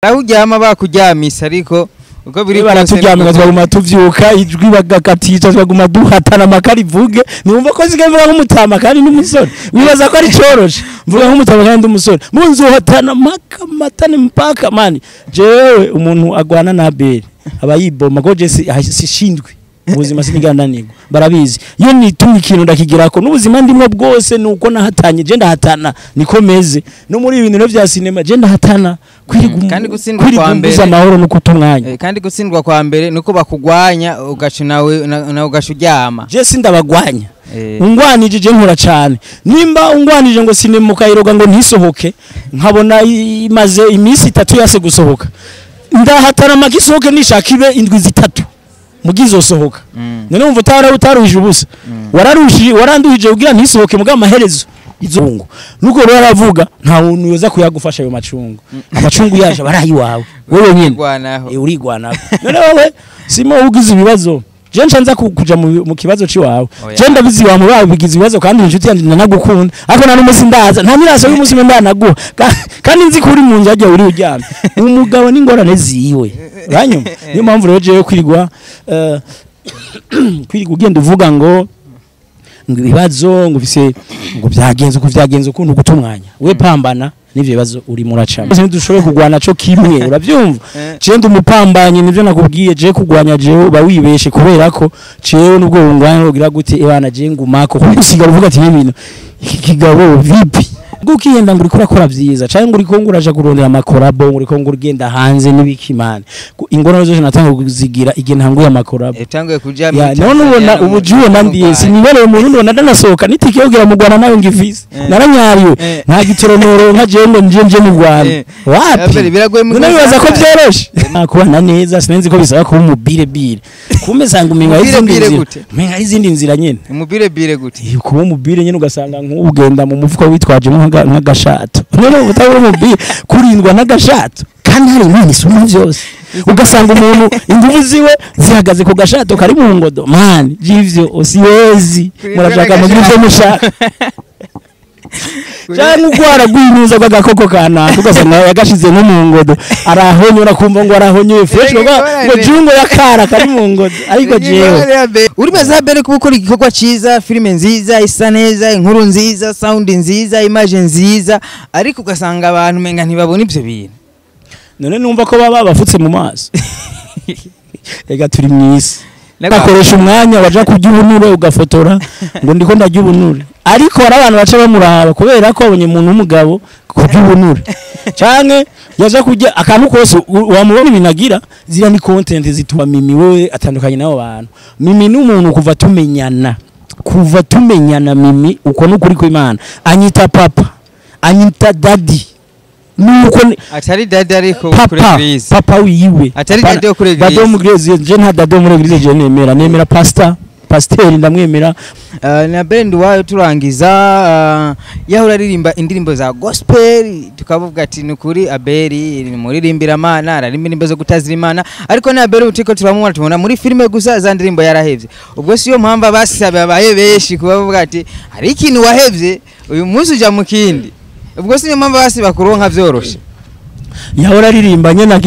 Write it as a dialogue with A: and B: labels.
A: Aho uryama bakuryamisa, ariko uko biri kose
B: Baraturyamika, twaguma tuvyuka, ijwi bagakatica, twaguma duhatana amakara ivuge. Niwumva ko nsigaye mvuga nk'umutama kandi n'umusore. Wibaza ko ari coroshe? Mvuga nk'umutama kandi umusore munzu, hatana mpaka matane mpaka mani. Jewe umuntu agwana na Abel aba yiboma ko je sishindwe ubuzima, sinigana ndanirwa, barabizi. Iyo nitumye ikintu ndakigirako, n'ubuzima ndimwo bwose nuko nahatanye. Je ndahatana, niko meze no muri ibi bintu rero vya sinema, je ndahatana kwirirwa
A: Kandi gutsindwa
B: kwirirwa
A: kwa mbere
B: mbuza amahoro no kuta umwanya.
A: Kandi gutsindwa kwa mbere nuko bakugwanya, ugaca nawe ugaca uryama.
B: Je sindabagwanya. Ungwanije je nkora cane. Nimba ungwanije ngo sinema ukayiroga ngo ntisohoke, nkabona imaze iminsi 3 yase gusohoka, ndahatana maka isohoke. Nishaka ibe indwi 3 mugizosohoka. None wumva utara utaruhije ubusa? Wararushije, waranduhije kugira ntisohoke, muga amaherezo izungu nuko rero aravuga nta muntu yoza kuyagufasha ayo macungu. Amacungu yaje barayi wawe wewe nyene.
A: Urigwanaho.
B: Urigwanaho. None wowe simo ugize ibibazo, je nca nza kuja mu kibazo ciwawe.
A: Oya.
B: Je ndabizi wa mu bigize ibibazo, kandi inshuti yanje ndanagukunda, ariko nta n'umunsi ndaza, nta miraso y'umunsi umwe ndanaguha. Kandi nzi ko uri mu nzu hajya uri uryamye. Umugabo n'ingorane ziwe uranyumva. Niyo mpamvu rero jewe kwirirwa ugenda uvuga ngo ibibazo, ngo ufise, ngo byagenze uko byagenze ukuntu, guta umwanya. We pambana n'ivyo bibazo urimo uracamo. Ntidushoboye kugwana co kimwe, uravyumva? Je ndi umupambanyi, nivyo nakubwiye. Je kugwanya jewe uba wibeshe, kubera ko jewe nubwo wungwanya ugira gute, ebana je ngumako kuko usigara uvuga ati: "Ibintu iki kigabo vipi?" Ubwo ukihenda ngo uriko urakora vyiza, canke ngo uriko ngo uraja kurondera ama collabo, ngo uriko ngo ugenda hanze n'ibiki, mani. Ingorane zose natanga kuzigira igihe ntanguye ama collabo.
A: Utanguye kuja
B: Ya,
A: muri
B: none
A: Tanzania
B: ubona
A: no
B: ubu jiwe
A: no mu
B: nandiye
A: Rwanda.
B: Sinibereye mu Burundi, ubona ndanasohoka n'itike yo kugira mu Rwanda nayo ngivise. Naranyariwe. Nta gitoro noronka jewe ngo nje mu Rwanda. Wapi?
A: Abel, biragoye mu
B: None wibaza ko
A: Rwanda.
B: vyoroshe? Kubana neza sinzi ko bisaba kuba umubire bire kumbe sanga umenga
A: Umubire
B: izindi
A: bire
B: nzira.
A: gute?
B: Umenga izindi nzira nyene.
A: Umubire bire gute?
B: Kuba umubire nyene ugasanga nk'ubu ugenda mu mufuko witwajemo nk'agashato. None ubu utaba umubire kurindwa n'agashato, kandi hari Imana isumba vyose, ugasanga umuntu inguvu ziwe zihagaze ku gashato kari mu ngodo. Mani jivyo osiwezi, murashaka mugira ivyo mushaka, canke ugwara rw'inuza rw'agakoko kanaka, ugasanga yagashize nko mu ngodo, arahonyora, kumva ngo arahonyoye fresh, ngo jungo yakara kari mu ngodo. Ariko jewe
A: Uri meza Abel, kuba ukora igikorwa ciza, filime nziza isa neza, inkuru nziza, sound nziza, image nziza, ariko ugasanga abantu umenga ntibabona ivyo bintu.
B: None numva ko baba bafutse mu maso. Ega turi mwisi, bakoresha umwanya waja kurya ubunure, ugafotora ngo ndiko ndarya ubunure, ariko hari abantu baca bamuraba kubera ko babonye umuntu w'umugabo kurya ubunure, canke yaja kurya akantu kose wamubona ibintu agira. Ziriya ni content zituma Mimi wewe atandukanye n'abo bantu. Mimi ni umuntu kuva tumenyana, Mimi uko n'ukuri kw'Imana anyita papa, anyita daddy, nuko
A: Atari daddy, ariko kuri
B: papa
A: église.
B: Papa wiwe.
A: Atari
B: Apana,
A: daddy wo kuri
B: daddy wo
A: église.
B: muri église, je nta daddy wo muri église je nemera pastor, pasiteri ndamwemera.
A: Na Abel Nduwayo, turangiza, yahora aririmba indirimbo za gospel, tukavuga ati ni ukuri Abel ni muririmbira Imana, aririmba indirimbo zo gutazira Imana, ariko na Abel utiko turamubona, tubona muri filime gusa, za ndirimbo yarahevye. Ubwo siyo mpamvu abasabe babaye benshi kuba bavuga ati hari ikintu wahevye, uyu munsi uja mu kindi? Ubwo siyo mpamvu abasi bakuronka vyoroshe?
B: Yahora aririmba nyene.